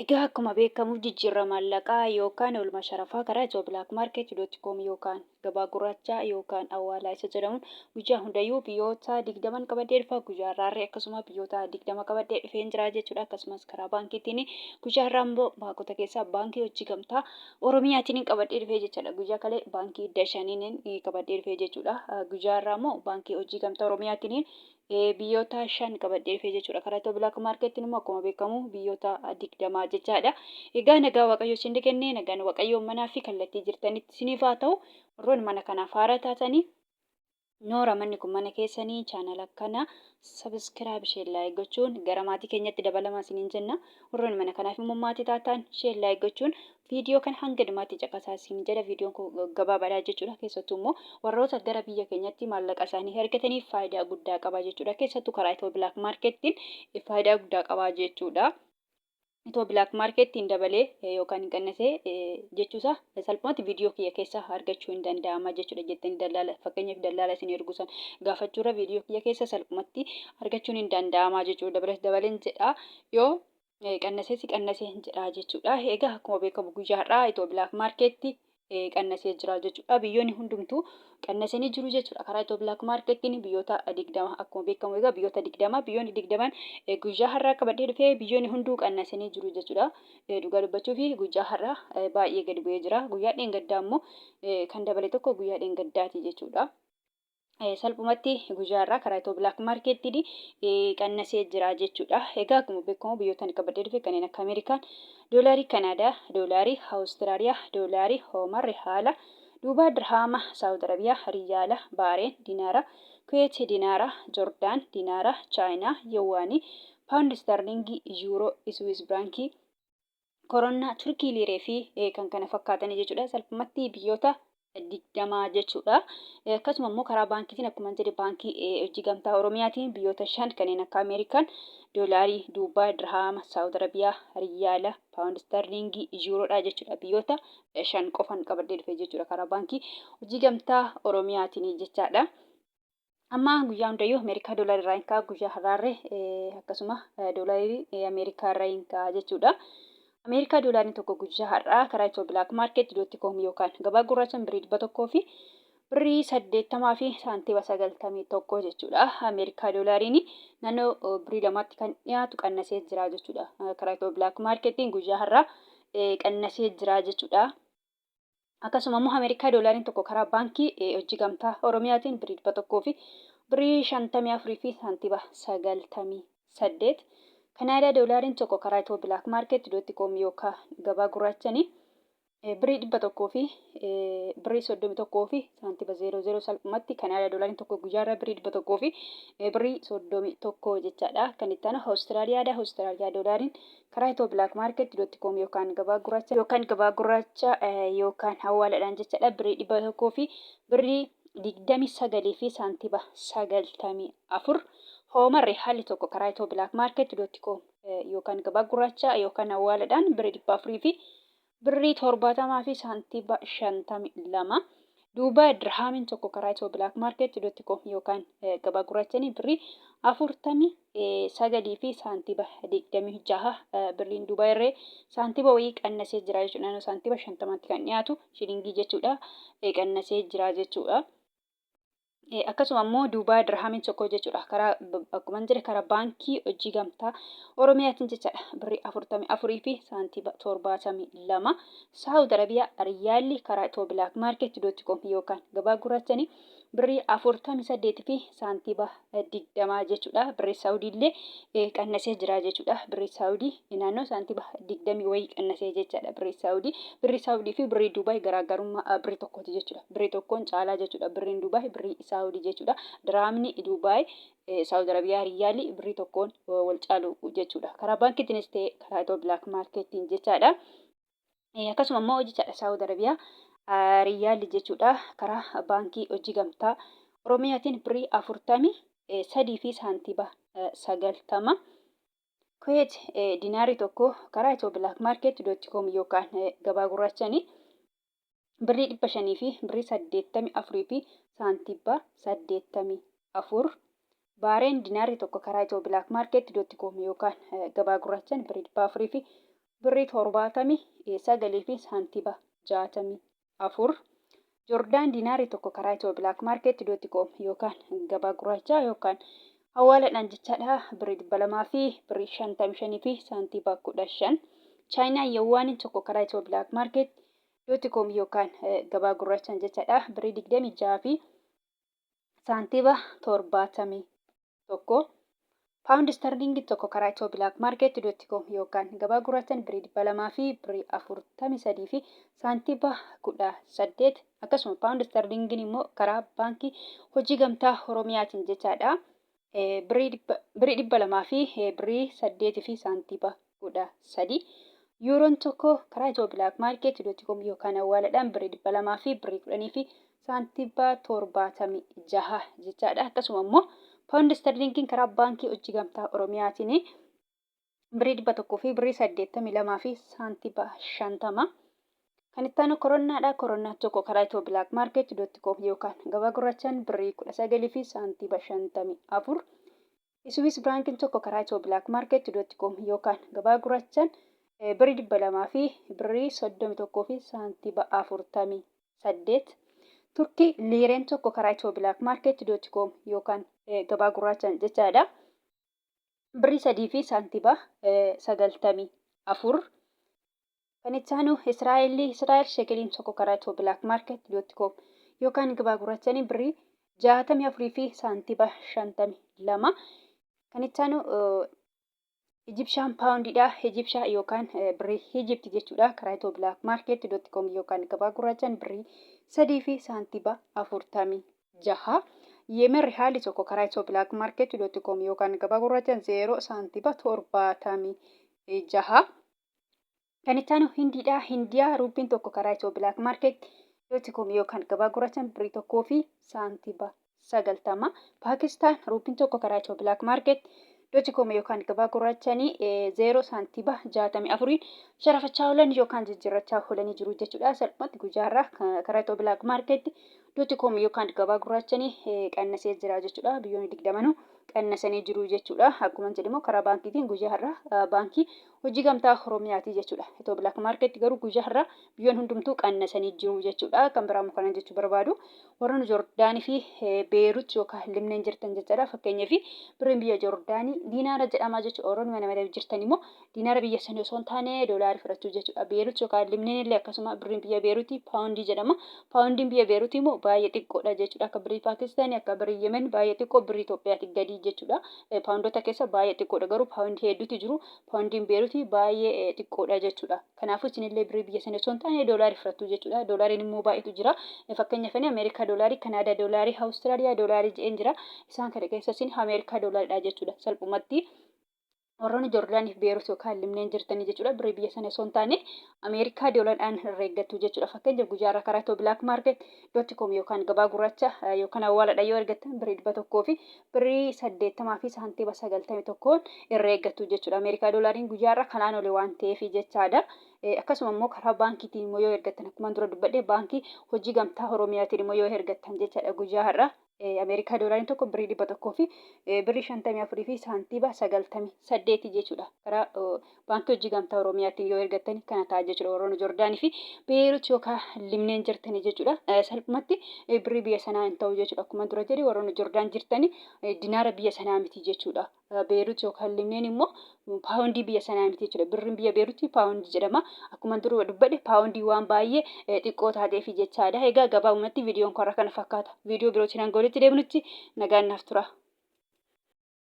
Egaa akkuma beekamu jijjiirraa maallaqaa yookaan oolmaa sharafaa karaa ethioblakmarket.com yookaan gabaa gurraachaa yookaan awwaalaa isa jedhamuun guyyaa hundayyuu biyyoota 20n qabadhee dhufa. Guyyaa har'aarree akkasuma biyyoota 20 qabadhee dhufeen jira jechuudha. Akkasumas karaa baankiitiin guyyaa har'aa immoo baankota keessaa Baankii Hojii Gamtaa Oromiyaatiin qabadhee dhufee jechuudha. Guyyaa kalee Baankii Dashaniin qabadhee dhufee jechuudha. Guyyaa har'aa immoo Baankii Hojii Gamtaa Oromiyaatiin biyyoota 5 qabadhee dhufee jechuudha. Karaa Itiyoo Bilaak Maarkeettiin immoo akkuma beekamu biyyoota 20 jechaadha. Egaa nagaa Waaqayyo isin kennee, nagaan Waaqayyoo manaa fi kallattii jirtanitti isiniif haa ta'u. Warroonni mana kanaaf haaraa taatanii, noora, manni kun mana keessanii, chaanala kana subscribe, share, like gochuun gara maatii keenyatti dabalamaa isiniin jenna. Warroonni mana kanaaf immoo maatii taatan, share, like gochuun viidiyoo kana hanga dhumaatti caqasaa isin jedha. Viidiyoon kun gabaabaadha jechuudha. Keessattuu immoo warroota gara biyya keenyatti maallaqa isaanii argataniif faayidaa guddaa qaba jechuudha. Keessattuu karaa Itiyoo Bilaak Maarkeettiin faayidaa guddaa qaba jechuudha. Itiyoo Bilaak Maarkeettiin dabalee yookaan hin qannasee jechuusaa salphumatti viidiyoo kiyya keessa argachuu hin danda'ama jechuudha jettanii dallaala, fakkeenyaaf dallaala isin ergu san gaafachuurra, viidiyoo kiyya keessa salphumatti argachuun hin danda'ama jechuudha. Dabalees dabaleen jedha, yoo qannasee si qannasee hin jedha jechuudha. Egaa akkuma beekamu guyyaa har'aa Itiyoo Bilaak Maarkeetti qannasee jira jechuudha. Biyyoonni hundumtuu qannasanii jiru jechuudha. Karaa Itiyoo Bilaak Maarkeettiin biyyoota 20, akkuma beekamu egaa biyyoota 20, biyyoonni 20n guyyaa har'aa qabadhee dhufee biyyoonni hunduu qannasanii jiru jechuudha. Dhugaa dubbachuu fi guyyaa har'aa baay'ee gadi bu'ee jira. Guyyaa dheengaddaa immoo kan dabale tokko guyyaa dheengaddaati jechuudha. Salphumatti guyyaa irraa karaa Itiyoo Bilaak Maarkeettiin qannasee jira jechuudha. Egaa akkuma beekamu biyyoota ani qabadhee dhufe kanneen akka Ameerikaan doolaarii, Kanaadaa doolaarii, Awustiraaliyaa doolaarii, Hoomar Rihaala, Duubaa Dirhaama, Saawud Arabiyaa Riyaala, Baareen Dinaara, Kuweet Dinaara, Jordaan Dinaara, Chaayinaa Yuwaanii, Paawundi Isterliingii, Yuuroo, Iswiis Biraankii, Koronnaa, Turkii Liiree fi kan kana fakkaatanii jechuudha. Salphumatti biyyoota 20 jechuudha. Akkasuma immoo karaa baankiitiin, akkuma jedhe, Baankii Hojii Gamtaa Oromiyaatiin biyyoota 5 kanneen akka Ameerikaan doolaarii, Duubaa Dirhaama, Saawud Arabiyaa Riyaala, Paawundi Isterliingii, Yuuroodha jechuudha. Biyyoota 5 qofan qabadhee dhufe jechuudha karaa Baankii Hojii Gamtaa Oromiyaatiin jechaadha. Amma guyyaa hundayyuu Ameerikaa doolaarii irraa hin ka'a, guyyaa har'aarree akkasuma doolaarii Ameerikaa irraa hin ka'a jechuudha. Ameerikaa doolaariin tokko guyyaa har'aa karaa Itiyoo Bilaak Maarkeet dot com yookaan gabaa gurraachaan birrii 100 fi birrii 80 fi saantima 91 jechuudha. Ameerikaa doolaariin naannoo birrii 2tti kan dhiyaatu qannasee jira jechuudha. Karaa Itiyoo Bilaak Maarkeetiin guyyaa har'aa qannasee jira jechuudha. Akkasuma immoo Ameerikaa doolaariin tokko karaa Baankii Hojii Gamtaa Oromiyaatiin birrii 100 fi birrii 54 fi saantima 98. Kanaadaa doolaariin tokko karaa Itiyoo Bilaak Maarkeet dot com yookaan gabaa gurraachanii birrii 100 fi birrii 31 fi saantima 00. Salphumatti Kanaadaa doolaariin tokko guyyaarraa birrii 100 fi birrii 31 jechaadha. Kan itti aanu Awustiraaliyaadha. Awustiraaliyaa doolaariin karaa Itiyoo Bilaak Maarkeet dot com yookaan gabaa gurraacha yookaan gabaa gurraacha yookaan hawaaladhaan jechaadha birrii 100 fi birrii 29 fi saantima 94. Hoomarri haalli tokko karaa Itiyoo Bilaak Maarkeet dot com yookaan gabaa gurraacha yookaan hawaaladhaan birrii 400 fi birrii 70 fi saantima 52. Duuba dirhaamiin tokko karaa Itiyoo Bilaak Maarkeet dot com yookaan gabaa gurraachanii birrii 49 fi saantima 26. Birriin Duubaa irree saantima wayii qannasee jira jechuudha. Naannoo saantima 50tti kan dhiyaatu shilingii jechuudha. Qannasee jira jechuudha. Akkasuma immoo Duubaa dirhaamiin tokko jechuudha. Karaa, akkuma jedhe, karaa Baankii Hojii Gamtaa Oromiyaatiin jechaadha. Birrii 44 fi saantima 72. Saawud Arabiyaa Riyaalli karaa Itiyoo Bilaak Maarkeet dot com yookaan gabaa gurraachanii birrii 48 fi saantima 20 jechuudha. Birrii Saawudii illee qannasee jira jechuudha. Birrii Saawudii naannoo saantima 20 wayii qannasee jechaadha. Birrii Saawudii, birrii Saawudii fi birrii Duubaay garaagarummaa birrii tokkooti jechuudha. Birrii tokkoon caalaa jechuudha. Birriin Duubaay birrii Saawudii jechuudha. Diraamni Duubaay, Saawud Arabiyaa Riyaalii birrii tokkoon wal caalu jechuudha. Karaa baankiitiinis ta'e karaa Itiyoo Bilaak Maarkeettiin jechaadha. Akkasuma immoo jechaadha Saawud Arabiyaa Riyaalli jechuudha karaa Baankii Hojii Gamtaa Oromiyaatiin birrii 43 fi saantima 90. Kuweet dinaarri tokko karaa Itiyoo Bilaak Maarkeet dot com yookaan gabaa gurraachanii birrii 500 fi birrii 84 fi saantima 84. Baareen dinaarri tokko karaa Itiyoo Bilaak Maarkeet dot com yookaan gabaa gurraachan birrii 400 fi birrii 79 fi saantiba 64. Jordaan diinaarri tokko karaa Itiyoo Black Market dot com yookaan gabaa gurraachaa yookaan hawaaladhaan jechaadha birrii 200 fi birrii 55 fi saantiba 15. Chaayinaa yawwaaniin tokko karaa Itiyoo Black Market dot com yookaan gabaa gurraachaan jechaadha birrii 26 fi saantiba 71. Paawundi istarliingii tokko karaa Itiyoo Black Market dot com yookaan gabaa gurraachaan birrii 200 fi birrii 43 fi saantiba 18. Akkasuma paawundi istarliingiin immoo karaa baankii hojii gamtaa Oromiyaatiin jechaadha. Birrii 200 fi birrii 8 fi saantiba 13. Yuuroon tokko karaa Itiyoo Black Market dot com yookaan awwaaladhaan birrii 200 fi birrii 10 fi saantiba 76 jechaadha. Akkasuma immoo paawundi istarliingiin karaa baankii hojii gamtaa Oromiyaatiin birrii 100 fi birrii 82 fi saantiba 50. Kan itti aanu koronnaadha. Koronnaan tokko karaa Itiyoo Black Market dot com yookaan gabaa gurraachaan birrii 19 fi saantiba 54. Iswiis Biraankiin tokko karaa Itiyoo Black Market dot com yookaan gabaa gurraachaan birrii 200 fi birrii 31 fi saantiba 48. Turkii liireen tokko karaa Itiyoo Black Market dot com yookaan gabaa gurraachaan jechaadha. Birrii 3 fi saantiba 94. Kan itti aanu Israa'elli Israa'el shekeliin tokko karaa Itiyoo Black Market dot com yookaan gabaa gurraachanii birrii 64 fi saantiba 52. Kan itti aanu Ijibshaan paawundiidha. Ijibshaa yookaan birrii Ijipti jechuudha. Karaa Itiyoo Black Market dot com yookaan gabaa gurraachaan birrii 3 fi saantiba 46. Yemen rihaalli tokko karaa Itiyoo Black Market dot com yookaan gabaa gurraachaan 0 saantiba 76. Kan itti aanu Hindiidha. Hindiyaa ruupiin tokko karaa Itiyoo Black Market dot com yookaan gabaa gurraachaan birrii 1 fi saantiba 90. Paakistaan ruupiin tokko karaa Itiyoo Black Market dot com yookaan gabaa gurraachanii 0 saantiba 64 sharafachaa oolan yookaan jijjiirrachaa oolanii jiru jechuudha. Salphumatti guyyaa har'aa karaa Itiyoo Black Market dot com yookaan gabaa gurraachanii qannasee jira jechuudha. Biyyoonni 20 qannasanii jiru jechuudha. Akkuma jedhe immoo karaa baankiitiin guyyaa har'aa baankii hojii gamtaa Oromiyaatii jechuudha. Itiyoo Black Market garuu guyyaa har'aa biyyoon hundumtuu qannasanii jiru jechuudha. Kan biraa immoo kanan jechuu barbaadu warroonni Joordaanii fi Beerut yookaan Libneen jirtan jechuudha. Fakkeenyaaf birriin biyya Joordaanii diinaara jedhama jechuudha. Warroonni mana malee jirtan immoo diinaara biyya sanii osoo hin taane doolaarii fudhachuu jechuudha. Beerut yookaan Libneen illee akkasuma birriin biyya Beerutii paawundii jedhama. Paawundiin biyya Beerutii immoo baay'ee xiqqoodha jechuudha. Akka birrii Paakistaanii akka birrii Yemen baay'ee xiqqoo birrii Itoophiyaati gadi jechuudha. Paawundoota keessa baay'ee xiqqoodha garuu paawundii hedduutu jiru. Paawundiin Beerutii baay'ee xiqqoodha jechuudha. Kanaafuu isinillee birrii biyya sanii osoo hin taane doolaarii fudhattu jechuudha. Doolaariin immoo baay'eetu jira. Fakkeenyaaf ani Ameerikaa doolaarii, Kanaadaa doolaarii, Awustiraaliyaa doolaarii jedheen jira. Isaan kana keessa isin Ameerikaa doolaariidha jechuudha. Salphumatti warroonni Joordaaniif Beerut yookaan Libneen jirtanii jechuudha. Birrii biyya sana osoo hin taane Ameerikaa doolaadhaan herreeggattu jechuudha. Fakkeenyaaf guyyaa irraa karaa Itiyoo Black Market dot com yookaan gabaa gurraacha yookaan awwaaladha yoo ergattan birrii 100 fi birrii 80 fi saantiba 91 herreeggattu jechuudha. Ameerikaa doolaariin guyyaa irraa kanaan oli waan ta'eef jechaadha. Akkasuma immoo karaa baankiitiin immoo yoo ergattan akkuma dura dubbadhe baankii hojii gamtaa Oromiyaatiin immoo yoo ergattan jechaadha guyyaa har'aa Ameerikaa doolaariin tokko birrii 100 fi birrii 54 fi saantiiba 98 jechuudha. Karaa baankii hojii gamtaa Oromiyaatiin yoo ergattan kana ta'a jechuudha. Warroonni Joordaanii fi Beerut yookaan Libneen jirtanii jechuudha. Salphumatti birrii biyya sanaa hin ta'u jechuudha. Akkuma dura jedhe warroonni Joordaan jirtanii dinaara biyya sanaa miti jechuudha. Beerut yookaan Libneen immoo paawundii biyya sanaa miti jechuudha. Birriin biyya Beerutii paawundii jedhama. Akkuma dura dubbadhe paawundii waan baay'ee xiqqoo taateefi jechaadha. Egaa gabaabumatti viidiyoon kun har'a kana fakkaata. Viidiyoo birootiin hanga walitti deebinutti nagaan naaf tura.